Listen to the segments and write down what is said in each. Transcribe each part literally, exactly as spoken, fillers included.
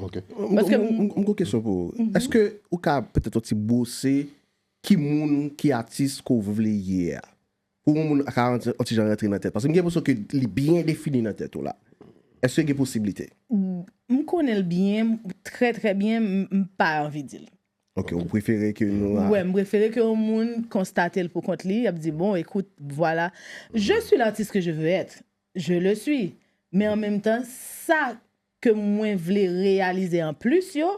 Ok. M, m, m, m gon kesyon pou ou. Èske ou ka petèt yon ti bwose ki moun, ki atis ke w vle ye a? Pou yon moun ka yon ti, yon ti jan rantre nan tèt. Paske m gen enpresyon ke li byen defini nan tèt ou la. Èske gen posiblite? M konnen l byen, trè, trè byen, m, m pa anvi di l. Ok, ou prefere ke nou a... Wè, m prefere ke yon moun konstate l pou kont li, y ap di, bon, écoute, voilà, je suis l'artiste que je veux être. Je le suis. Men an menm tan, sa ke mwen vle reyalize an plis yo,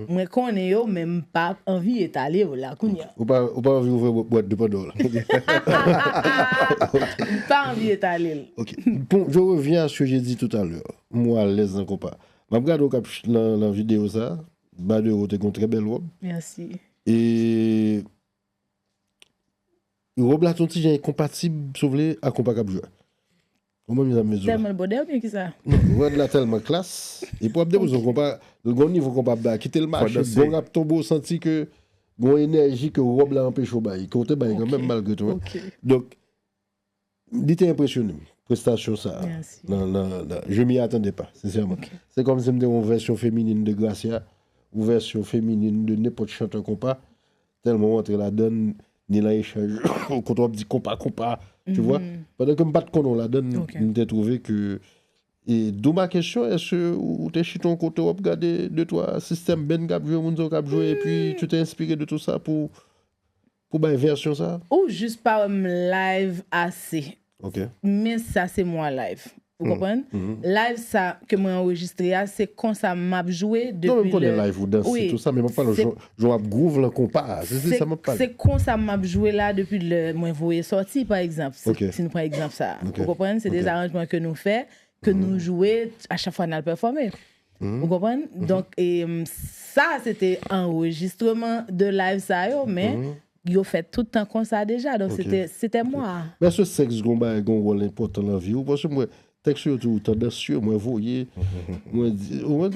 mwen konnen yo, men m pa anvi etale yo la kounye a. Ou pa, ou pa anvi ouvri bwa-, bwat de Pandora la. M pa anvi etale l. Ok. Bon, je reviens à ce que j'ai dit tout à l'heure. M wè alèz nan konpa. M ap gade w k ap ch-, nan, nan videyo sa. By the way, ou te gen yon trè bèl wòb. Mèsi. E wòb la te yon ti jan enkonpatib, si w vle, ak konpa k ap jwe a. Ou konprann sa m vle di w la? Tèlman l bòdè oubyen kisa? Non, rad la tèlman klas. Epi w ap depoze yon konpa, l gen yon nivo konpa ap bay, kite l mache, gon rap tonbe, w santi ke gon enèji ke wòb la anpeche w bay, ke w te bay kanmenm malgre tou, wi. Ok. Donk, li te enpresyone m, prestasyon sa a. Mèsi. Nan, nan, nan, je m'y attendais pas, sincèrement. Ok. Se kòmsi m te yon vèsyon feminin de Gracia, ou vèsyon feminin de nenpòt chantè konpa. Tèlman w antre ladann, ni nan echanj, kote w ap di konpa, konpa, tu vois. Pandan ke m pa t konnen w ladann, m te twouve ke, e d'où ma question, èske ou te chita yon kote w ap gade de twa sistèm band k ap jwe, moun sa yo k ap jwe, epi tu t'es inspiré de tout ça pou, pou bay vèsyon sa? Ou jis pa wè m live ase. Ok. Men sa se mwen live. Ou konprann? Live sa ke mwen anrejistre a, se konsa m ap jwe depi lè. Non, men m konnen live ou danse, tou sa, men m ap pale jan, jan w ap groove lan konpa a. Se, se sa m ap pale. Se konsa m ap jwe la depi lè mwen voye sòti, pa egzanp. Si, si nou pran egzanp sa a. Ok. Ou konprann? Se de aranjman ke nou fè, ke nou jwe a chak fwa n al pèfòme. Ou konprann? Donk, e, sa, se te anrejistreman de live sa yo, men yo fèt tout tan konsa deja. Donk, se te, se te mwa. Men èske sèks gon bagay, gon wòl enpòtan nan vi w? Paske mwen, tèks yo toujou tandansye, mwen voye, mwen di, ou konprann?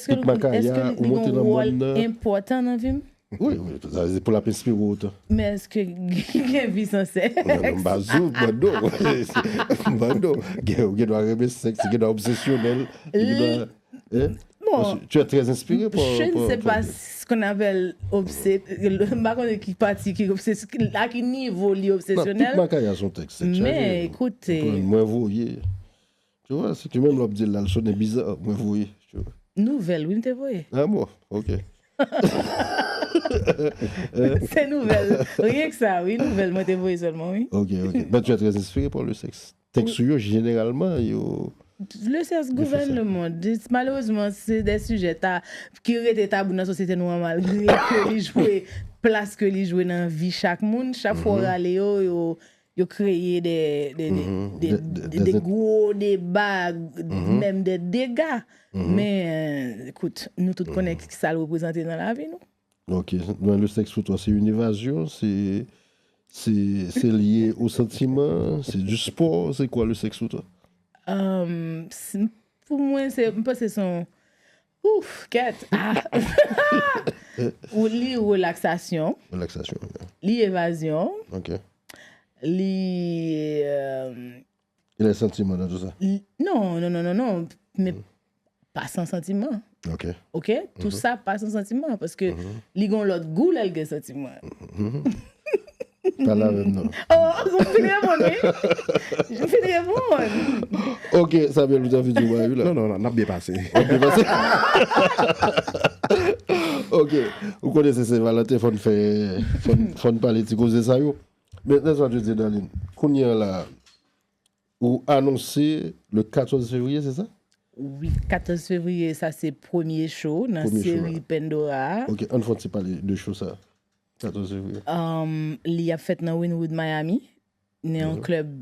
Tout makaya, ou monte nan mòn nan. Èske li gon wòl enpòtan nan vi m? Wi, wi, sa se pou l ap enspire w otan. Men èske gen vi san sèks? Non, non, m pa di w, m pa di w. M pa di w. Gen, gen dwa renmen sèks, gen dwa obsesyonèl, gen dwa, hein? Bon, tu es très inspiré par, je ne sais pas ce qu'on appelle obsé-, m pa konnen ki pati ki obses-, a ki nivo li obsesyonèl. Non, tout makaya se yon tèks sèks. Men, écoute, mwen voye. Tu vois, si tu menm lè w ap di l la, l sonnen biza, mwen voye. Tu vois. Nouvèl, wi, m te voye. Ah bon, ok. Se nouvèl. Rien que ça, wi, nouvèl, mwen te voye sèlman, wi. Ok, ok. Ben, tu es très inspiré par le sexe. Tèks ou yo, jeneralman, yo... Le sexe gouverne le monde. Malerezman, se de sijè ta, ki rete tabou nan sosyete nou an, malgre ke li jwe plas ke li jwe nan vi chak moun. Chak fwa w rale yo, yo, yo kreye de, de, de, de gwo deba, menm de dega. Men, ekout, nou tout konnen ki sa l reprezante nan lavi nou. Ok, men le sexe pou twa, se yon evazyon, se, se, se lye o santiman, se du sport, c'est quoi le sexe pour toi? Euh, s-, pou mwen, se, m panse se yon, ouf, kèt. Ah. Ou li relaksasyon. Relaksasyon, yeah. Li evazyon. Ok. Li, euh, E lè santiman nan tou sa? Non, non, non, non, non. Men pa san santiman. Ok. Ok? Tou sa pa san santiman, paske li gon lòt gou lè l gen santiman. Pale avè m non. Oh, ou fin reponn, wi. Ou fin reponn. Ok, Samuel, ou te anvi di w bagay, wi, la. Non, non, non, n ap byen pase. W ap byen pase? Ok. Ou konnen se Sen Valanten, fò n fè, fò n, fò n pale ti koze sa yo. Men, laisse-moi te dire, Darline, kounye a la, ou anonse le katòz fevriye, se sa? Wi, katòz fevriye, sa se premye show nan seri Pandora a. Ok, ann fè yon ti pale de show sa, katòz fevriye. Um, li ap fèt nan Wynwood Miami, nan yon klèb,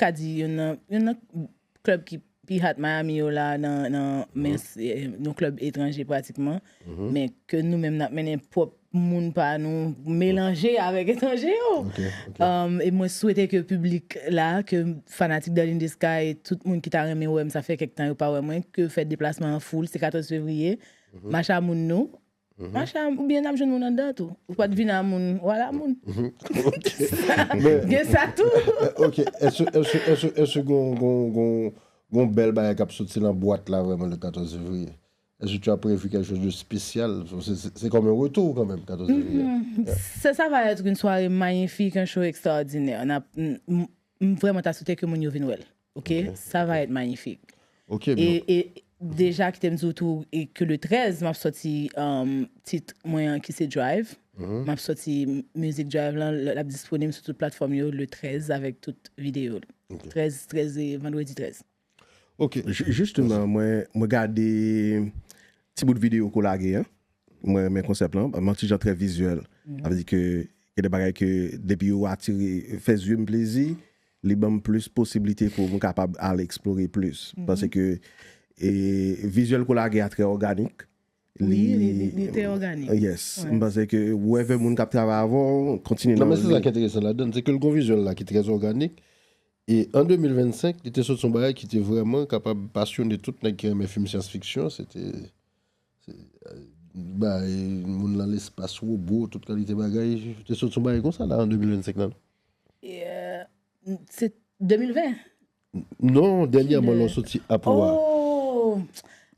ka di, youn nan, youn nan klèb ki pi hot Miami yo la nan, nan, men se, eh, yon klèb etranje pratikman, men ke nou menm n ap mennen pwòp moun pa nou melanje avèk etranje yo. Ok, ok. Um, e mwen swete ke piblik la, ke fanatik Darline Desca e tout moun ki ta renmen wè m, sa fè kèk tan yo pa wè mwen, ke fè deplasman an foul, se katòz fevriye, mach a moun nou, mach a, oubyen n ap jwenn moun anndan tou. Ou pa t vin a moun, w al a moun. Ok. Gen sa tou. Ok, èske, èske, èske, èske gon, gon, gon, gon bèl bagay k ap soti nan bwat la vrèman le katòz fevriye? Est-ce que tu as prévu quelque chose de spécial? C'est, c'est, c'est comme un retour quand même, quatorze février. Ça, ça va être une soirée magnifique, un show extraordinaire. M vrèman ta swete ke moun yo vin wè l. OK? Ça va être magnifique. OK, e, e deja ki te m di w tou e ke le trèz m ap sòti um, tit mwen an ki se Drive. M ap sòti mizik Drive lan, l ap disponib sou tout platfòm yo le trèz avèk tout videyo. Trèz, trèz e vandredi trèz. OK. Jisteman, mwen mwen gade ti bout videyo ke w lage an. Mwen renmen konsèp lan, m an ti jan trè vizyèl. Sa vle di ke gen de bagay ke depi yo atire, fè zye m plezi, li ban m plis posiblite pou m kapab al eksplore plis. M panse ke e, vizyèl ke w lage a trè òganik. Wi, li, li, li te òganik. Yes. M panse ke whoever moun k ap travay avè w, kontinye Non, nan men se sa ki enteresan ladan, se ke l gon vizyèl la ki trè òganik. E an de mil vennsenk, li te sot yon bagay ki te vrèman kapab pasyone tout nèg ki renmen fim syans fiksyon. Se te se, euh, bay moun nan lespas, wobo, tout kalite bagay. Te sot yon bagay konsa la an de mil vennsenk la. Yeah. Se de mil ven. Non, dènyèman lè w soti Apoa. Oh!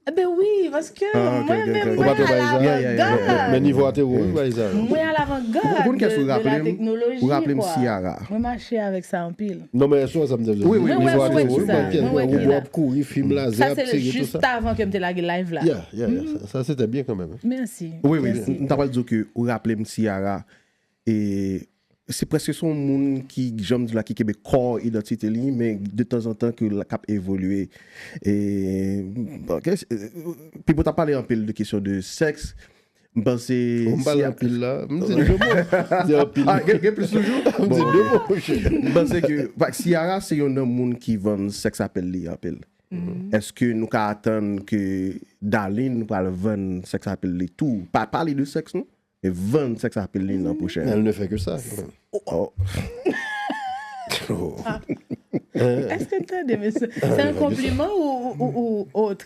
Ebe wi, paske Ah, ok, mwen ok, menm ok, mwen ok. Ou pa te bay sa? alavangad. Men nivo a te wo, wi, bay sa. Mwen alavangad Ou konn kès ou de la raple m? teknoloji. Ou raple m kwa. Ciara. Mwen mache avèk sa anpil. Non, men sou sa m te vle. Wi, wi, Mwen wi, wè wi, sou wi, website, wi, mwen wè wi. ki Ou la. ap kouri, fim laze Sa ap se tire, tout jis sa. Avan ke m te lage live la. Yeah, yeah, sa, sa se te byen kanmenm. Mèsi. Wi, wi, Mèsi. m ta pral di w ke ou raple m Ciara, e se prèske se yon moun ki, jan m di la, ki kenbe kò idantite li, men de tanzantan ke l ap evolye. E, ok, e, Pipo ta pale anpil de kesyon de sèks. M panse Ou m pale anpil la. M di de mo. M di anpil. Ah, gen, gen plis toujou? M di de mo, chè. M panse ke pa- Ciara se yon nan moun ki vann sèks apèl li anpil. Èske nou ka atann ke Darline pral vann sèks apèl li tou? Pa pale de sèks, non, men vann sèks apèl li nan pwochè. Elle ne fait que ça. Oh. Èske n tande, mesye? Se yon konpliman ou, ou, ou, ou ot?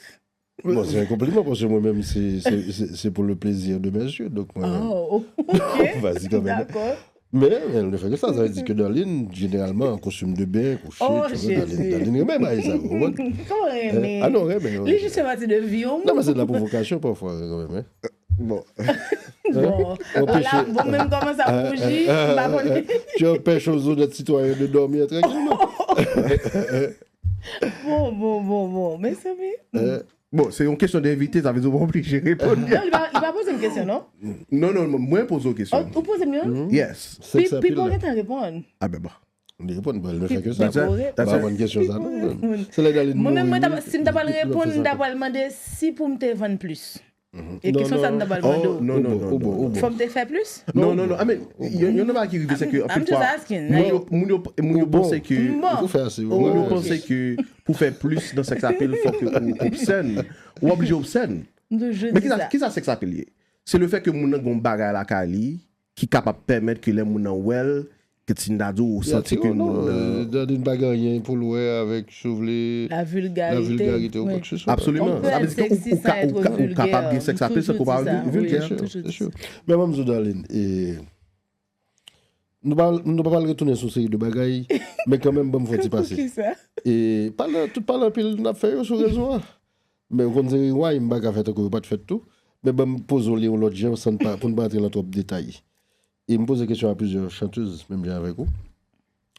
Bon, c'est un compliment parce que moi-même, c'est, c'est, c'est, c'est pour le plaisir de mes yeux. Donc, moi-même. Oh, ok. Vas-y, quand même. D'accord. Mais elle ne fait que ça. Ça veut dire que Darline, généralement, en costume de bain, couché, Oh, tu vois, Darline, Jésus. Darline, renmen bagay sa, ou konprann? Kòman renmen? Ah non, renmen, Li jis fè pati de vi w. Non, mais c'est de la provocation parfois, quand même. Hein. Bon. Bon, Empêcher. Bon, menm kòmanse ap bouji, m pa konn. Tu empêches aux honnêtes citoyens de dormir tranquillement. Bon, bon, bon, bon. Mezanmi. Euh, Bon, se yon kesyon de envite, sa vle di w pa oblije reponn. Non, li pa, li pa poze m kesyon, non? Non, non, non, mwen poze w kesyon. Oh, ou poze m yon? Yes. Sèks apil Pipo la. Gentan reponn. Ah ben bon. Li reponn, bon, li fè ke That's sa. it. That's Pa it. vann kesyon sa, non. Se lè Darline Mwen menm, mouri, mwen ta- wi, si m ta pral li ap fè reponn, m sa. ta pral mande si pou m te vann plis. E Non, kesyon sa m ta pral mande Oh, w. non, non, Ou bon, non, ou bon, non. ou bon. Fò m te fè plis? Non, non, non. I mean, yon, yon nan bagay ki rive, se ke I'm anpil just fwa, asking, moun like- yo, moun yo, moun yo Ou bon. panse ke, M bon. Ou fè ase, moun yo ou panse ke pou fè plis nan sèks apil, fò ke ou obsèn. Ou oblije obsèn. M toujou Men di kisa, sa. Kisa sèks apil ye? Se le fè ke moun nan gon bagay lakay li ki kapab pèmèt ke lè moun nan wè l, ke ti n ta di w, ou santi ke Non, moun nan euh, Darline pa gen anyen pou l wè avèk, si w vle, La vulgarité. la vulgarité ou Oui. quoi que ce soit. Absolument. On peut Sa vle être di ke ou, sexy ou ka, sans être ou ka, ou kapab vulgaire. gen sèks apil san ke w pa Toujou di sa. vulgè. Oui, Sure, toujou di sure. sa. Men mwen m di w, Darline, e, nou pa, nou pa pral retounen sou seri de bagay, men kanmenm, ban m fè yon ti pase. Poukisa? E pale, tout pale anpil n ap fè yo sou rezo a. Men ou konn se rewind, m pa ka fè tankou yo pa t fèt tou. Men ban m poze w li yon lòt jan san n pa, pou n pa antre nan twòp detay. E m poze kesyon a plizyè chantèz, menm jan avèk ou.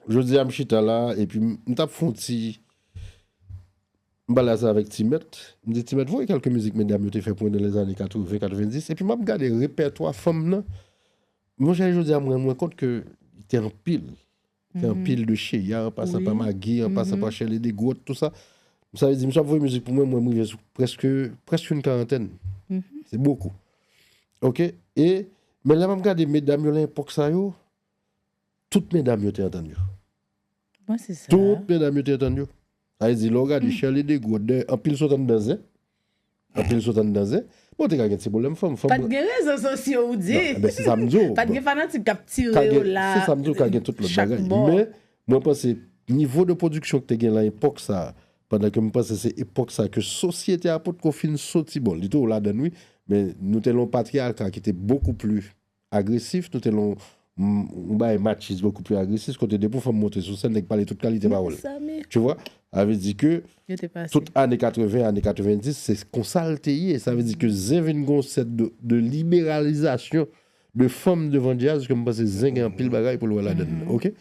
Jodi a, m chita la, epi m, m t ap fè yon ti, m pale sa avèk Ti Mèt. M di, Ti Mèt, voye kèlke mizik medam yo te fè pou mwen nan lèzane katreven, katrevenndis, epi m ap gade repètwa fanm nan. Monchè, jodi a, m rann mwen kont ke te anpil. Te anpil de Cheya, an pasan pa Magi, an pasan pa Chèle de Gwòt, tout sa. Sa vle di, misye ap voye mizik pou mwen, mwen, m rive sou prèske, prèske yon karantèn. Se bokou. Ok? E, men lè m ap gade medam yo nan epòk sa yo, tout medam yo te antann yo. Mwen, se sa. Tout medam yo te antann yo. Sa vle di, lè w gade Chèle de Gwòt, dayè, anpil sot anndan zen. Anpil sot anndan zen. Bon, te ka gen ti pwoblèm fanm. Fanm Pa t gen rezo sosyo, ou di. Non, men se sa m di w. Pa t gen fanatik k ap tire Ka yo gen, la. Se sa m di w, ka gen tout lòt Chak bagay. bò. Men, mwen panse, nivo de pwodiksyon ki te gen lan epòk sa, pandan ke m panse se epòk sa ke sosyete a potko fin soti, bon, li tou ladan l, wi, men nou te lan yon patriyaka ki te bokou pli agresif, nou te lan yon m- yon bagay matchis beaucoup plus agressif, kote depi yon fanm monte sou sèn, nèg pale tout kalite pawòl. Tu vois? Sa vle di ke tout ane katreven, ane katrevendis, se konsa l te ye. Sa vle di ke zen vin gen yon sèt de, de liberalizasyon de fanm devan djaz, ke m panse zen gen anpil bagay pou l wè ladann. Ok?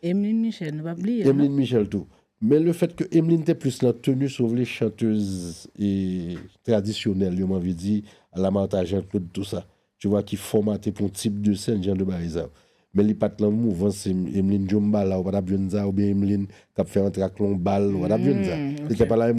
Emeline Michel, nou pa bliye. Emeline Michel tou. Men le fèt ke Emeline te plis nan teni, si w vle, chantez e, tradisyonèl, yo m anvi di, a la Martha Jean-Claude, tou sa. Tu vois, ki fòmate pou yon tip de sèn, jan de bagay sa. Men li pa t lan mouvans Emeline Djombala, ou pa t ap jwenn sa, oubyen Emeline k ap fè antre ak yon bal, ou pa t ap jwenn sa. Li te pa la